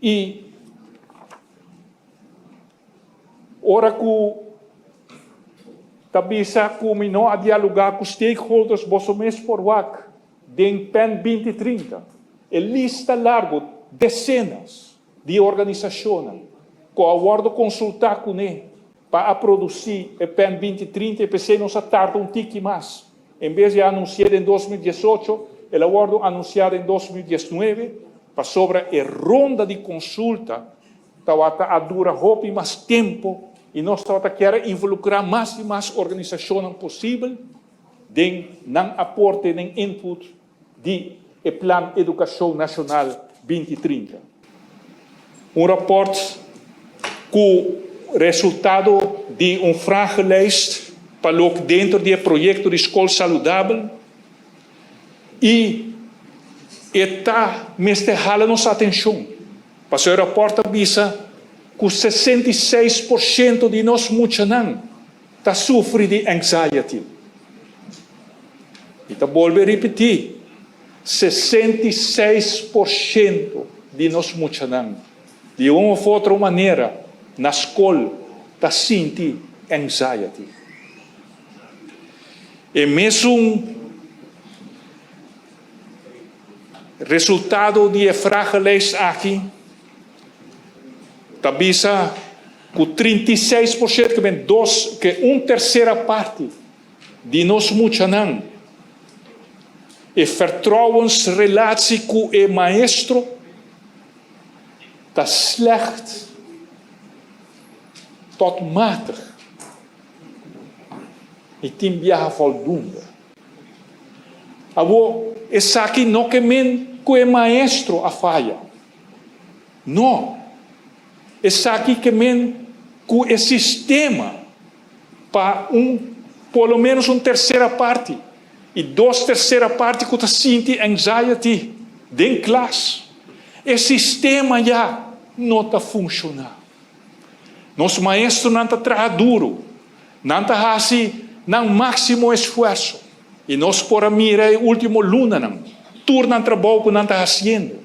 I ora ku ta bisa ku mi no a dialogá ku stakeholders, boso mes por wak den Pen 2030 e lista largu, desenas di organisashonnan ku a wòrdu konsultá kuné pa a produsí e Pen 2030 i p'esei nos a tarda un tiki mas. En bes di a anunsi'é den 2018, el a wòrdu anunsiá den 2019 pasobra e ronda di konsulta tabata a dura hopi mas tempu i nos tabata kier a involukrá mas i mas organisashonnan posibel den nan aporte, den input di e Plan Edukashon Nashonal 2030. Un rapòrt ku resultado di un vragenlijst pa loke dentro di e proyekto di Skol Saludabel i e ta mester hala nos atenshon pasobra e rapòrt ta bisa ku 66% di nos muchanan ta sufri di anxiety. Mi ta bolbe ripití, 66% di nos muchanan, di un òf otro manera, na skol ta sinti anxiety. E mesun resultado di e vragenlijst aki ta bisa ku 36%, ke men dos, ke un tersera parti di nos muchanan, e vertrouwensrelatie ku e maestro ta slecht tot matig i tin biaha voldoende. Awor, esaki no ke men ku e maestro a faya. No. Esaki ke men ku e sistema pa un por lo menos un tersera parti i dos tersera parti ku ta sinti anxiety den klas. E sistema ya no ta funshoná. Nos maestronan ta traha duru, nan ta hasi nan máksimo esfuerso i nos por a mira e último lunanan tur nan trabou ku nan ta hasiendo.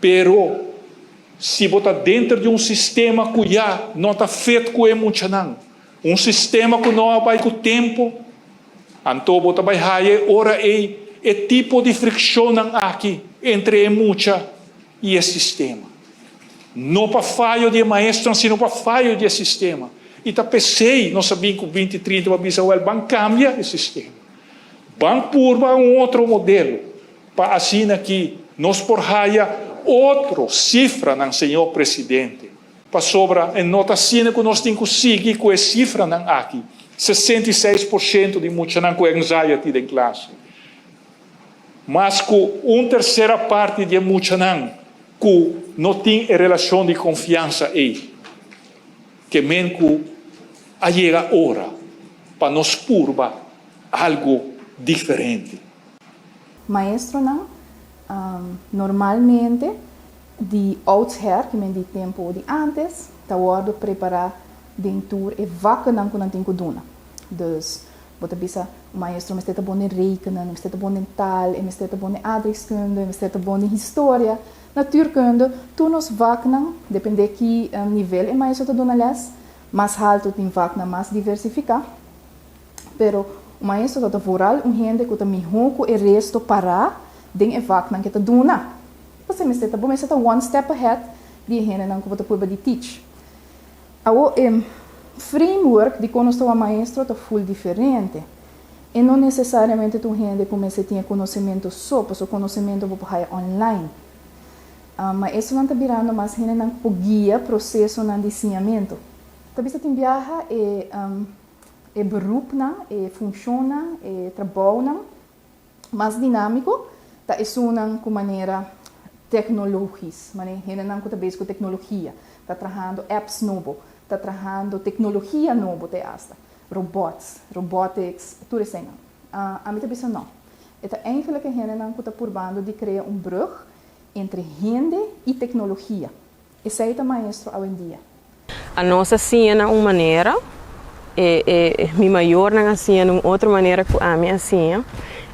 Pero si bo ta denter di un sistema ku ya no ta fet ku e muchanan, un sistema ku no a bai ku tempu, anto bo ta bai haya e ora ei e tipo di frikshonnan aki entre e mucha i e sistema. No pa fayo di e maestronan, sino pa fayo di e sistema. I ta p'esei nos a bin ku 2030 pa bisa, wèl, ban kambia e sistema. Ban purba un otro modelo. Pa asina ki nos por haya otro sifranan, señor Presidente, pasobra e no ta asina ku nos tin ku sigui ku e sifranan aki, 66% di muchanan ku anxiety den klas, mas ku un tersera parti di e muchanan ku no tin e relashon di konfiansa ei, ke men ku a yega ora pa nos purba algu diferente. Maestronan normalmente di oudsher, ki men di tempu di antes, ta wòrdu prepará den tur e vakkennan ku nan tin ku duna. Dus, bo ta bisa, un maestro mester ta bon den rekenen, e mester ta bon den taal, e mester ta bon den aardrijkskunde, e mester ta bon den historia, natuurkunde, tur nos vaknan, dependé ki nivel e maestro ta duna lès, mas haltu tin vaknan mas diversifiká. Pero un maestro ta ta vooral un hende ku ta mihó ku e resto pará den e vaknan ku e ta duna. Pasobra mester ta bo mester ta one step ahead di e hendenan ku bo ta purba di teach. Awor e framework di kon nos ta wak maestro ta ful diferente. E no nesesariamente ta un hende ku mester tin e konosementu so, pasobra konosementu bo por haya online. Maestronan ta birando mas hendenan ku por guia prosesonan di siñamentu. Ta bisa tin biaha e e beroepnan, e funshonnan, e trabounan mas dinámiko ta esunnan ku manera teknologis, manera hendenan ku ta bezig ku teknologia, ta trahando apps nobo, ta trahando teknologia nobo te asta, robots, robotics, tur eseinan. Ami ta bisa no. E ta eigenlijk e hendenan ku ta purbando di krea un brug entre hende i teknologia. Esei ta maestro awendia. Anos a siña na un manera, e e mi mayornan a siña na un otro manera ku ami a siña.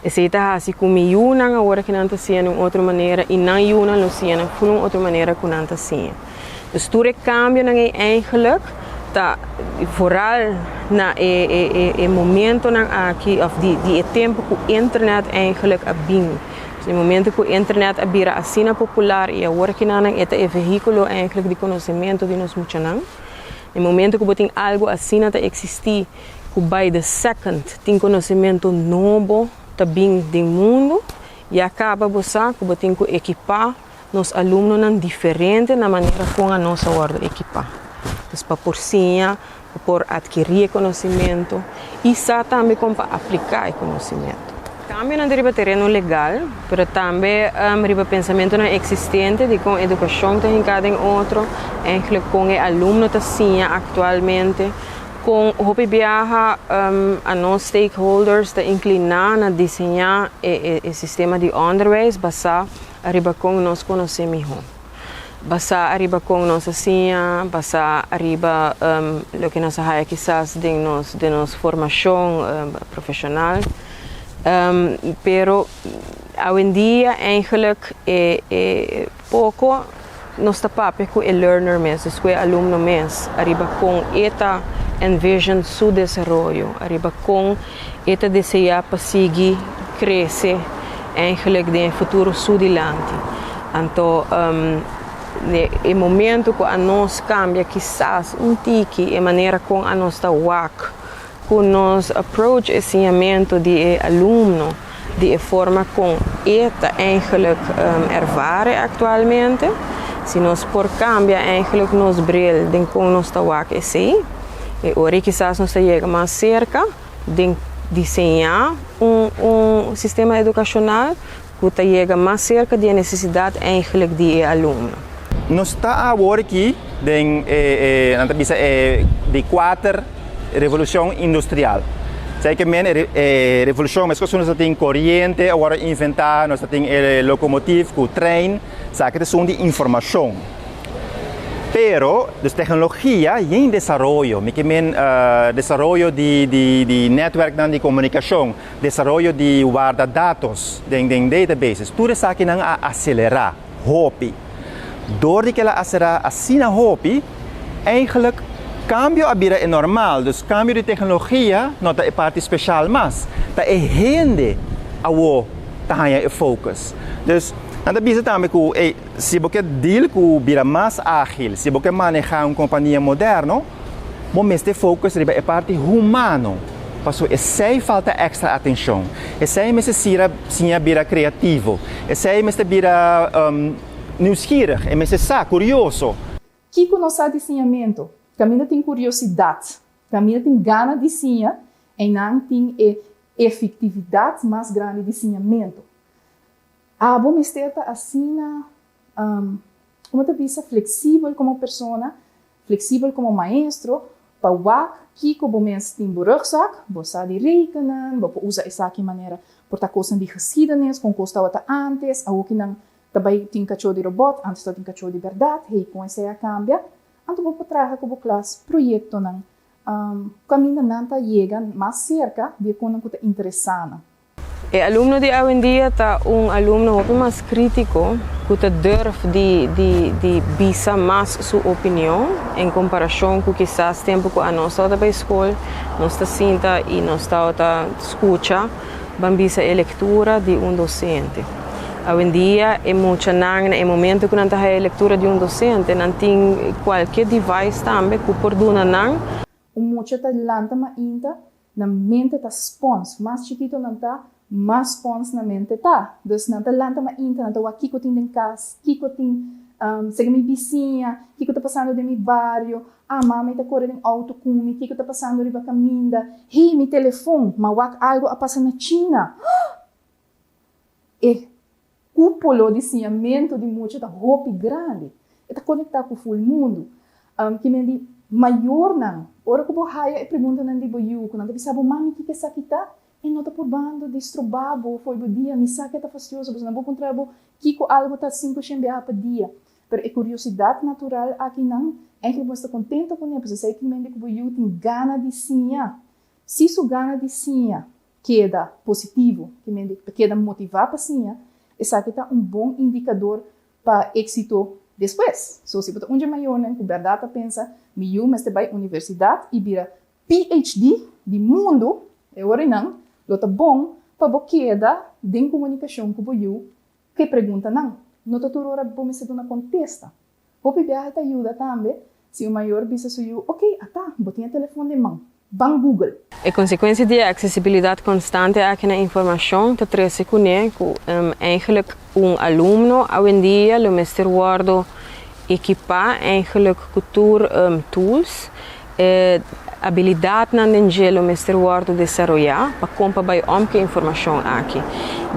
Esei ta hasi ku mi yunan awor ku nan ta siña na un otro manera i nan yunan lo siña na ful un otro manera ku nan ta siña. Dus tur e kambionan ei eigenlijk ta vooral na e e e e momentonan aki òf di di e tempu ku internet eigenlijk a bin. E momento ku internet a bira asina popular i awor kinanan e ta e vehíkulo eigenlijk di konosementu di nos muchanan. E momento ku bo tin algu asina ta eksistí ku by the second tin konosementu nobo ta bin den mundu, ya kaba bo sa ku bo tin ku ekipá nos alumnonan diferente na manera kon anos a wòrdu ekipá. Dus pa por siña, pa por atkirí e konosementu i sa tambe kon pa apliká e konosementu. Kambionan ta riba tereno legal, pero tambe riba pensamentunan eksistente di kon edukashon ta hinká den otro, eigenlijk kon e alumno ta siña aktualmente, kon hopi biaha anos stakeholders ta inkliná na diseñá e sistema di ònderwijs basá ariba kon nos konosé mihó, basá ariba kon nos a siña, basá ariba loke nos a haya kisas den nos den nos formashon profeshonal. Pero awendia eigenlijk e e poko nos ta papia ku e learner mes, dus ku e alumno mes, ariba kon e ta envision su desaroyo, ariba kon e ta deseá pa sigui krese eigenlijk den e futuro su dilanti. Anto e momento ku anos kambia kisas un tiki e manera kon anos ta wak ku nos approach e siñamentu di e alumno di e forma kon e ta eigenlijk ervare aktualmente, si nos por kambia eigenlijk nos bril den kon nos ta wak esei, e ora ei kisas nos ta yega mas serka den diseñá un un sistema edukashonal ku ta yega mas serka di e nesesidat eigenlijk di e alumno. Nos ta awor aki den e, nan ta bisa e di kuater revolushon industrial. Esei ke men e revolushon meskos ku nos ta tin koriente a wòrdu inventá, nos ta tin e lokomotif ku trein, esaki ta esun di informashon. Pero, dus teknologia yen desaroyo, mi ke men desaroyo di di nètwèrknan di komunikashon, desaroyo di warda datos den den databases, tur esakinan a aselerá hopi. Dor di kila aselerá asina hopi, eigenlijk kambio a bira e normal, dus kambio di teknologia no ta e parti speshal mas, ta e hende awo ta haña e focus. Dus, nan ta bisa tambe ku, ey, Si bo ke deal ku bira mas ágil, si bo ke manehá un kompania moderno, bo mester focus riba e parti humano, pasobra esei falta èkstra atenshon. Esei mester sira siña bira kreativo, esei mester bira nieuwsgierig, e mester sa, kurioso. Kiko nos sa di siñamentu? Kaminda tin kuriosidat, kaminda tin gana di siña, einan tin e efektividat mas grandi di siñamentu. Abo mester ta asina, como ta bisa, flexibel como persona, flexibel como maestro, pa wak kico bo mes tin bo rugzak, bo sa di rekenen, bo por usa esaki manera por ta cosnan di geschiedenis, con cos tabata antes, awoki nan ta bay tin cacho di robot, antes tabatin cacho di berdad, hey, con esey a cambia, anto bo por traha cu bo klas proyectonan, caminda nan ta yega mas cerca di e conan cu ta interesa nan. E alumno di awendia ta un alumno hopi mas krítiko ku ta durf di di di bisa mas su opinion en komparashon ku kisas tempu ku anos tabata bai skol nos ta sinta i nos tabata skucha ban bisa e lektura di un dosente. Awendia e muchanan na e momento ku nan ta haya e lektura di un dosente nan tin kualke device tambe ku por duna nan. Un mucha ta lanta mainta Nan mente ta spons. Mas chikito nan ta, mas spons nan mente ta. Dus nan ta lanta mainta, nan ta wak kiko tin den kas, kiko tin serka mi bisiña, kiko ta pasando den mi bario, ah mami ta kore den outo ku mi, kiko ta pasando riba kaminda, hey mi telefon, m'a wak algu a pasa na China. E kúpulo di siñamentu di mucha ta hopi grandi. E ta konektá ku ful mundu. Ki men di mayornan, ora ku bo haya e preguntanan di bo yu, ku nan ta bisa bo, Mami, kiko esaki ta? E no ta purbando di stroba bo fo'i bo dia. Mi sa ku e ta fastioso, pasobra bo puntra bo kiko algu ta 500 biaha pa dia. Pero e kuriosidat natural aki nan, eigenlijk bo mester kontento kuné, pasobra esei ki mende ku bo yu tin gana di siña. Si su gana di siña keda positivo, ki mende ta keda motivá pa siña, esaki ta un bon indikador pa éksito despues. So, si bo ta un dje mayornan ku bèrdat ta pensa, Mi yu mester bai universidat i bira PhD di mundu, e ora einan lo ta bon pa bo keda den komunikashon ku bo yu ku e preguntanan. No ta tur ora bo mester duna kontesta. Hopi biaha ta yuda tambe si un mayor bisa su yu, Ok, ata, bo tin e telefon den man. Ban Google. E konsekuensia di e aksesibilidat konstante aki na informashon ta trese kuné ku eigenlijk un alumno awendia lo mester wòrdu ekipá eigenlijk ku tur tools. E abilidatnan den dje lo mester wòrdu desaroyá pa kon pa bai om ku e informashon aki.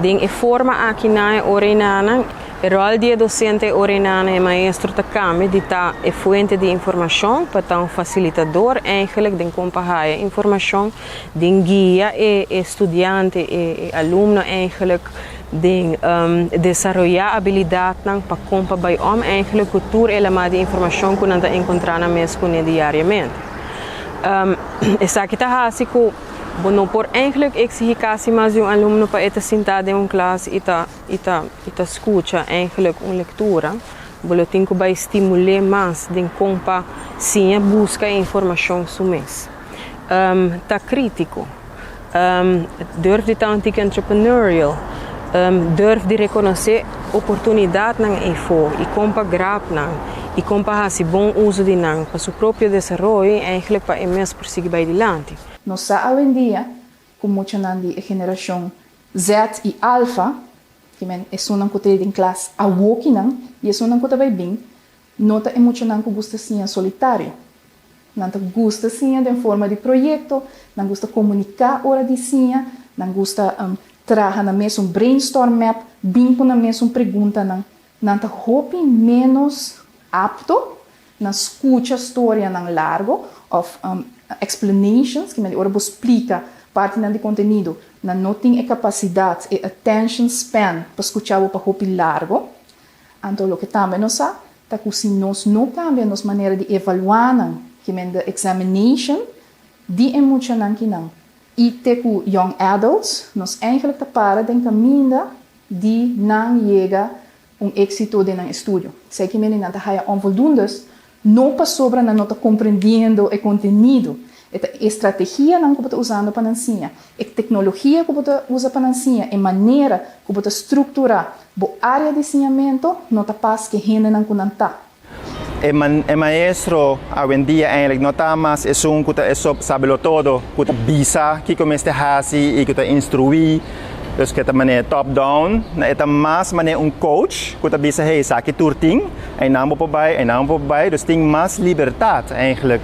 Den e forma aki nan e ora enanan, e ròl di e dosente e ora enanan e maestro ta kambia di ta e fuente di informashon pa ta un fasilitador eigenlijk den kon pa haya informashon, den guia e e studiante, e alumno eigenlijk den desaroyá abilidatnan pa kon pa bai om eigenlijk ku tur e lamá di informashon ku nan ta enkontrá nan mes kuné diariamente. Esaki ta hasi ku bo no por eigenlijk eksigí kasi mas di un alumno pa e ta sintá den un klas i ta i ta i ta skucha eigenlijk un lektura. Bo lo tin ku bai stimul'é mas den kon pa siña buska e informashon su mes. Ta krítiko. Durf di ta un tiki entrepreneurial. Durf di rekonosé oportunidatnan eifó i kon pa grab nan i kon pa hasi bon uso di nan pa su propio desaroyo i eigenlijk pa e mes por sigui bai dilanti. Nos sa awendia ku muchanan di e generashon Z i Alfa, ki men esunnan ku ta den klas awokinan i esunnan ku ta bai bin, no ta e muchanan ku gusta siña solitario. Nan ta gusta siña den forma di proyekto, nan gusta komuniká ora di siña, nan gusta traha nan mesun brainstorm map, bin ku nan mesun preguntanan. Nan ta hopi ménos apto na skucha storianan largo òf explanations, ki mende ora bo splika partinan di kontenido, nan no tin e kapasidat, e attention span pa skucha bo pa hopi largo. Anto loke tambe nos sa ta ku si nos no kambia nos manera di evaluá nan, ki men de examination di e muchanan kinan i te ku young adults, nos eigenlijk ta para den kaminda di nan yega un éksito den nan estudio. Esei ki mende nan ta haya onvoldoendes, no pasobra nan no ta komprendiendo e kontenido, e ta e strategianan ku bo ta usando pa nan siña, e teknologia ku bo ta usa pa nan siña, e manera ku bo ta strukturá bo área di siñamentu no ta pas ku e hendenan ku nan ta. E e maestro awendia eigenlijk no ta mas esun ku ta e sabelo todo, ku ta bisa kiko mester hasi i ku ta instruí, dus ku e ta manera top down, e ta mas manera un coach ku ta bisa hey esaki tur tin, einan bo por bai, einan bo por bai, dus tin mas libertat eigenlijk.